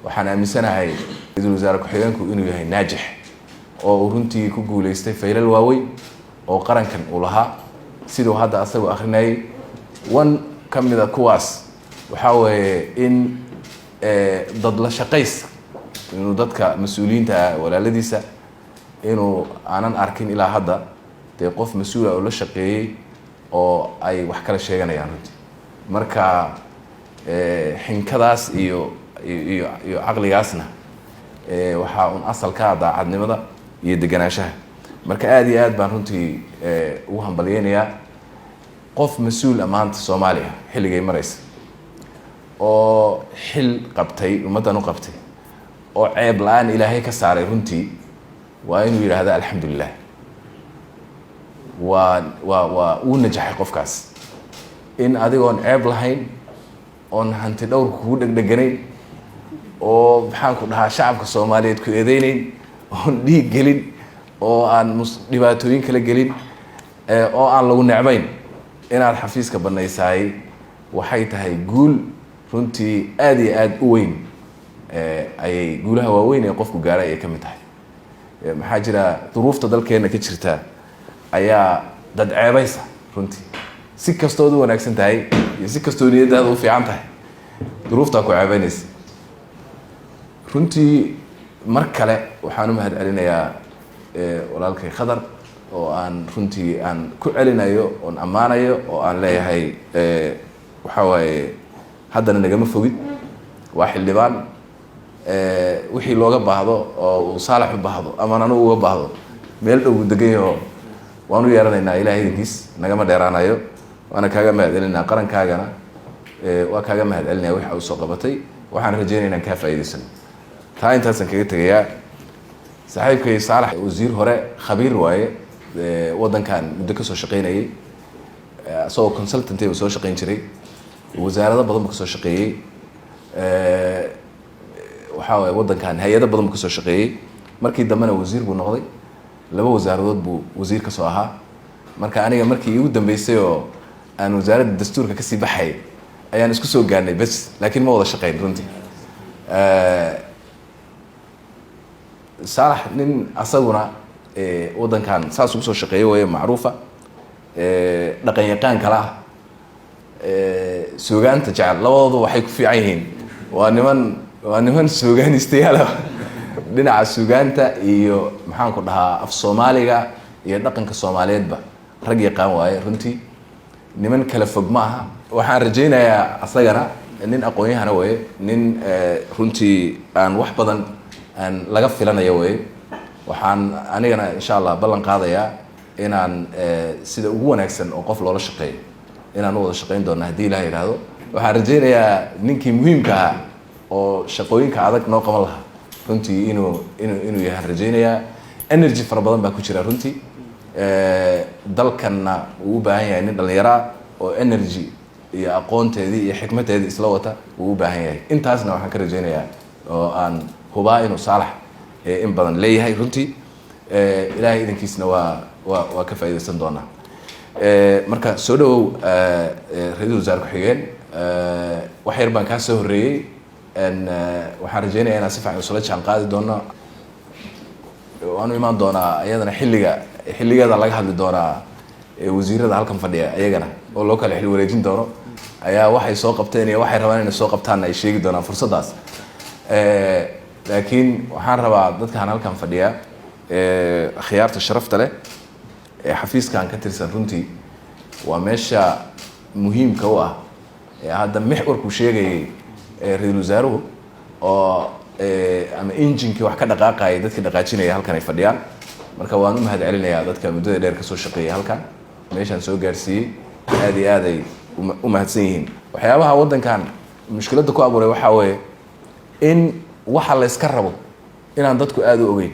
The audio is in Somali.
Waxaan aaminsanahay ra-iisul wasaare ku-xigeenku inuu yahay naajix oo uu runtii ku guuleystay faylal waaweyn oo qarankan uu lahaa, siduu hadda asagoo akrinayay. One ka mida kuwaas waxaa weeye in dad la shaqays, inuu dadka mas-uuliyiinta ah, walaaladiisa, inuu aanan arkin ilaa hadda dee qof mas-uula oo la shaqeeyey oo ay wax kala sheeganayaan runtii. Marka xinkadaas iyo caqligaasna waxaa un asalka daacadnimada iyo deganaanshaha. Marka aada iyo aad baan runtii ugu hambalyeynayaa qof mas-uul maanta Soomaaliya xilligay maraysa oo xil qabtay, ummaddan u qabtay, oo ceeb la-aan Ilaahay ka saaray. Runtii waa inuu yidhaahda alxamdulilah, waa uu najaxay qofkaas. In adigoon ceeb lahayn, oon hanti dhowrka kugu dhegdheganayn, oo maxaan ku dhahaa, shacabka Soomaaliyeed ku eedeyneyn, oon dhiig gelin, oo aan dhibaatooyin kala gelin, oo aan lagu necbayn, inaad xafiiska banaysaay waxay tahay guul runtii aada iyo aada u weyn. Ayay guulaha waaweyn ee qofku gaaray ayay ka mid tahay. Maxaa jira, duruufta dalkeena ka jirta ayaa dad ceebaysa runtii. Si kastood u wanaagsan tahay iyo si kastoo niyadaada u fiican tahay, duruuftaa ku ceebeynaysa runtii. Mar kale waxaan u mahad celinayaa walaalkay Khadar, oo aan runtii aan ku celinayo oon ammaanayo oo aan leeyahay waxaa waaye haddana nagama fogid, waa xildhibaan. Wixii looga baahdo oo uu Saalax u baahdo amaan anugu uga baahdo, meel dhow buu degan yaho, waan u yeeranaynaa. Ilahay idankiis nagama dheeraanayo. Waana kaaga mahad celinaa, qarankaagana waa kaaga mahad celinaya waxa uu soo qabatay. Waxaan rajeynaya inaan kaa faa'idaysano. Taa intaasaan kaga tegayaa. Saaxiibkay Saalax, wasiir hore, khabiir waaye, waddankan muddo kasoo shaqeynayay, isagoo consultant buu soo shaqeyn jiray, wasaarado badan buu kasoo shaqeeyey. Waxaa waye waddankan hay-ado badan buu kasoo shaqeeyey. Markii dambena wasiir buu noqday, laba wasaaradood buu wasiir kasoo ahaa. Marka aniga markii iigu dambeysay oo aan wasaaradda dastuurka kasii baxay ayaan isku soo gaarnay bes, laakiin ma wada shaqeyn runtii. Saalax nin asaguna waddankan saas ugu soo shaqeeyo waye, macruufa, dhaqan yaqaan kala ah, suugaanta jecel. Labadoodu waxay ku fiican yihiin waa niman suugaanistayaala, dhinaca suugaanta iyo maxaan ku dhahaa, af Soomaaliga iyo dhaqanka Soomaaliyeedba rag yaqaan waaye runtii. Niman kala fog ma aha. Waxaan rajaynayaa asagana nin aqoon-yahana waye, nin runtii aan wax badan aan laga filanayo waye. Waxaan anigana insha Allah ballan qaadayaa inaan sida ugu wanaagsan oo qof loola shaqeeyo inaan u wada shaqeyn doono haddii Ilaah yidhaahdo. Waxaan rajaynayaa ninkii muhiimka ahaa oo shaqooyinka adag noo qaban lahaa runtii inuu yahaan rajaynayaa. Energy fara badan baa ku jira runtii. Dalkanna uu u baahan yahay nin dhallinyaraa oo energy iyo aqoonteedii iyo xikmadeedii isla wata uu u baahan yahay. Intaasna waxaan ka rajaynayaa oo aan hubaa inuu Saalax in badan leeyahay runtii. Ilaahay idankiisna waa ka faa'iidaysan doonaa. Marka soo dhawow, ra-iisul wasaare ku-xigeen. Wax yar baan kaa soo horreeyey. Waxaan rajeynaya inaan si fiican isula jaan qaadi doono. Waanu imaan doonaa iyadana xilliga xilligeeda laga hadli doonaa. Wasiirada halkan fadhiya iyagana oo loo kala xil wareejin doono ayaa waxay soo qabteen iyo waxay rabaan inay soo qabtaanna ay sheegi doonaan fursaddaas. Laakiin waxaan rabaa dadkaan halkan fadhiya, khiyaarta sharafta leh ee xafiiskan ka tirsan, runtii waa meesha muhiimka u ah ee hadda mixwarku sheegayay ra-iisul wasaaruhu oo ama injinkii wax ka dhaqaaqayay, dadka dhaqaajinaya halkan ay fadhiyaan. Marka waan u mahad celinayaa dadka muddada dheer kasoo shaqeeyay, halkan meeshaan soo gaarsiiyey. Aada iyo aad ay u mahadsan yihiin. Waxyaabaha waddankan mushkiladda ku abuuray waxaa weeye in waxa la yska rabo inaan dadku aada u ogeyn.